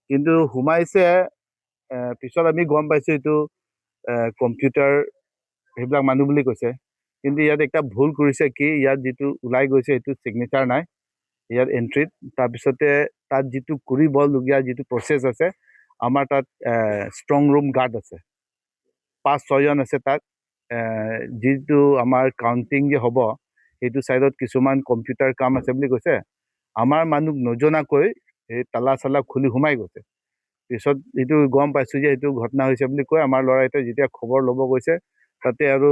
কিন্তু সোমাইছে। পিছত আমি গম পাইছোঁ এইটো কম্পিউটাৰ সেইবিলাক মানুহ বুলি কৈছে। কিন্তু ইয়াত একটা ভুল কৰিছে কি, ইয়াত যিটো ওলাই গৈছে সেইটো ছিগনেচাৰ নাই ইয়াত এণ্ট্ৰিত। তাৰপিছতে তাত যিটো কৰিবলগীয়া যিটো প্ৰচেছ আছে, আমাৰ তাত ষ্ট্ৰং ৰুম গাৰ্ড আছে, পাঁচ ছয়জন আছে তাত। যিটো আমাৰ কাউণ্টিং যে হ'ব, সেইটো ছাইডত কিছুমান কম্পিউটাৰ কাম আছে বুলি কৈছে। আমাৰ মানুহ নজনাকৈ এই তালা চালা খুলি সোমাই গৈছে। পিছত এইটো গম পাইছোঁ যে এইটো ঘটনা হৈছে বুলি কৈ আমাৰ ল'ৰাকেইটাই যেতিয়া খবৰ ল'ব গৈছে তাতে, আৰু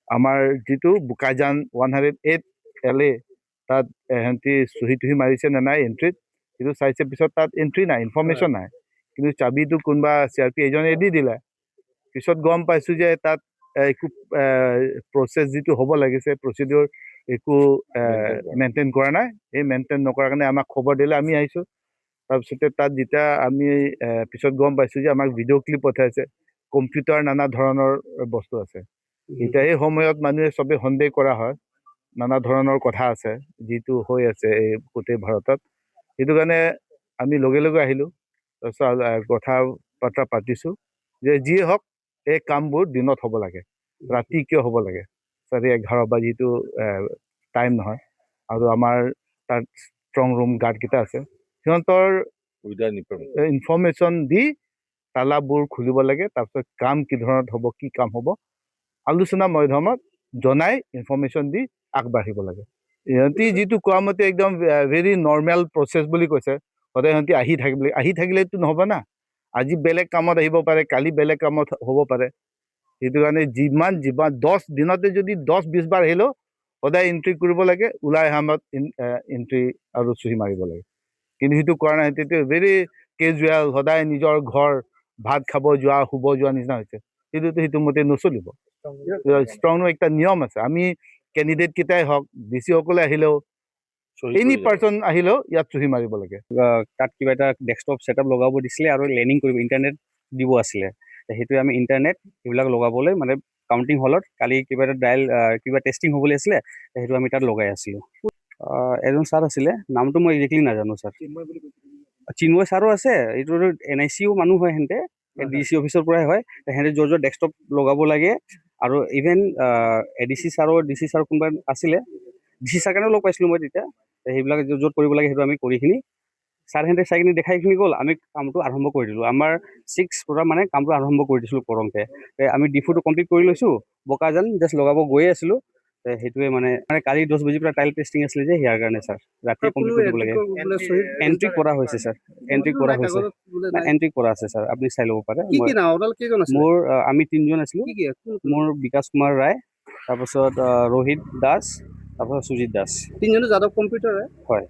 আমাৰ যিটো বোকাজান 108 LA, তাত এহেঁতি চহী তুহি মাৰিছে নে নাই এণ্ট্ৰিত সেইটো চাইছে। পিছত তাত এণ্ট্ৰি নাই, ইনফৰ্মেশ্যন নাই, কিন্তু চাবিটো কোনোবা CRP এজনে দি দিলে। পিছত গম পাইছোঁ যে তাত একো প্ৰচেছ যিটো হ'ব লাগিছে, প্ৰচিডিউৰ একো মেইনটেইন কৰা নাই। এই মেইনটেইন নকৰাৰ কাৰণে আমাক খবৰ দিলে, আমি আহিছোঁ। তাৰপিছতে তাত যেতিয়া আমি পিছত গম পাইছোঁ যে আমাক ভিডিঅ' ক্লিপ পঠাইছে, কম্পিউটাৰ নানা ধৰণৰ বস্তু আছে। এতিয়া এই সময়ত মানুহে চবে সন্দেহ কৰা হয়, নানা ধৰণৰ কথা আছে যিটো হৈ আছে এই গোটেই ভাৰতত। সেইটো কাৰণে আমি লগে লগে আহিলোঁ। তাৰপিছত কথা বাৰ্তা পাতিছোঁ যে যিয়ে হওক, এই কামবোৰ দিনত হ'ব লাগে, ৰাতি কিয় হ'ব লাগে? 11:30 বা যিটো টাইম নহয়। আৰু আমাৰ তাত ষ্ট্ৰং ৰুম গাৰ্ডকেইটা আছে, সিহঁতৰ ইনফৰ্মেশ্যন দি তালাবোৰ খুলিব লাগে। তাৰপিছত কাম কি ধৰণত হ'ব, কি কাম হ'ব, আলোচনা মাধ্যমত জনাই ইনফৰ্মেশ্যন দি আগবাঢ়িব লাগে। ইহঁতি যিটো কোৱা মতে একদম ভেৰি নৰ্মেল প্ৰচেছ বুলি কৈছে। সদায় সিহঁতি আহি থাকিব, আহি থাকিলেতো নহ'ব না। আজি বেলেগ কামত আহিব পাৰে, কালি বেলেগ কামত হ'ব পাৰে। সেইটো কাৰণে যিমান যিমান 10 দিনতে যদি 10-20 বাৰ আহিলেও সদায় এণ্ট্ৰি কৰিব লাগে, ওলাই অহা সময়ত এণ্ট্ৰি আৰু চহী মাৰিব লাগে। কিন্তু সেইটো কৰা নাই। তেতিয়া ভেৰি কেজুৱেল, সদায় নিজৰ ঘৰ ভাত খাব যোৱা, শুব যোৱা নিচিনা হৈছে। সেইটোতো সেইটো মতে নচলিব। ষ্ট্ৰং একটা নিয়ম আছে। আমি কেণ্ডিডেট কেইটাই হওক, ডি চি সকলে আহিলেও, এনি পাৰ্চন আহিলেও ইয়াত চহী মাৰিব লাগে। তাত কিবা এটা ডেস্কটপ ছেটআপ লগাব দিছিলে আৰু লেনিং কৰিব, ইণ্টাৰনেট দিব আছিলে। সেইটোৱে আমি ইণ্টাৰনেট সেইবিলাক লগাবলৈ মানে কাউণ্টিং হলত কালি কিবা এটা ট্ৰায়েল, কিবা টেষ্টিং হ'বলৈ আছিলে, সেইটো আমি তাত লগাই আছিলোঁ। এজন ছাৰ আছিলে, নামটো মই একজেক্টলি নাজানো ছাৰ। চিন্ময় ছাৰো আছে। এইটো NICও মানুহ হয়, সিহঁতে ডিচি অফিচৰ পৰাই হয়। সিহঁতে য'ত য'ত ডেস্কটপ লগাব লাগে আৰু ইভেন ADC ছাৰো, ডিচি ছাৰ কোনোবা আছিলে, ডিচি ছাৰ কাৰণেও লগ পাইছিলোঁ মই তেতিয়া। সেইবিলাক য'ত য'ত কৰিব লাগে সেইটো আমি কৰিখিনি ছাৰ সিহঁতে চাই কিনি দেখাই কিনি গ'ল। আমি কামটো আৰম্ভ কৰি দিলোঁ। আমাৰ 6 পৰা মানে কামটো আৰম্ভ কৰি দিছিলোঁ কৰোঁতে। আমি ডিফুটো কমপ্লিট কৰি লৈছোঁ, বোকাজান জাষ্ট লগাব গৈয়ে আছিলোঁ। সেইটোৱে মানে মানে কালি 10 বাজিৰ পৰা ট্ৰায়েল টেষ্টিং আছিলে যে, ইয়াৰ কাৰণে ছাৰ ৰাতিয়ে কমপ্লিট কৰি দিব লাগে। এণ্ট্ৰি কৰা হৈছে ছাৰ, এণ্ট্ৰি কৰা হৈছে, এণ্ট্ৰি কৰা আছে ছাৰ, আপুনি চাই ল'ব পাৰে। মোৰ আমি তিনিজন আছিলোঁ। মোৰ বিকাশ কুমাৰ ৰায়, তাৰপাছত ৰোহিত দাস, তাৰপাছত সুজিত দাস। তিনিজনে যাদৱ কম্পিউটাৰ? হয়।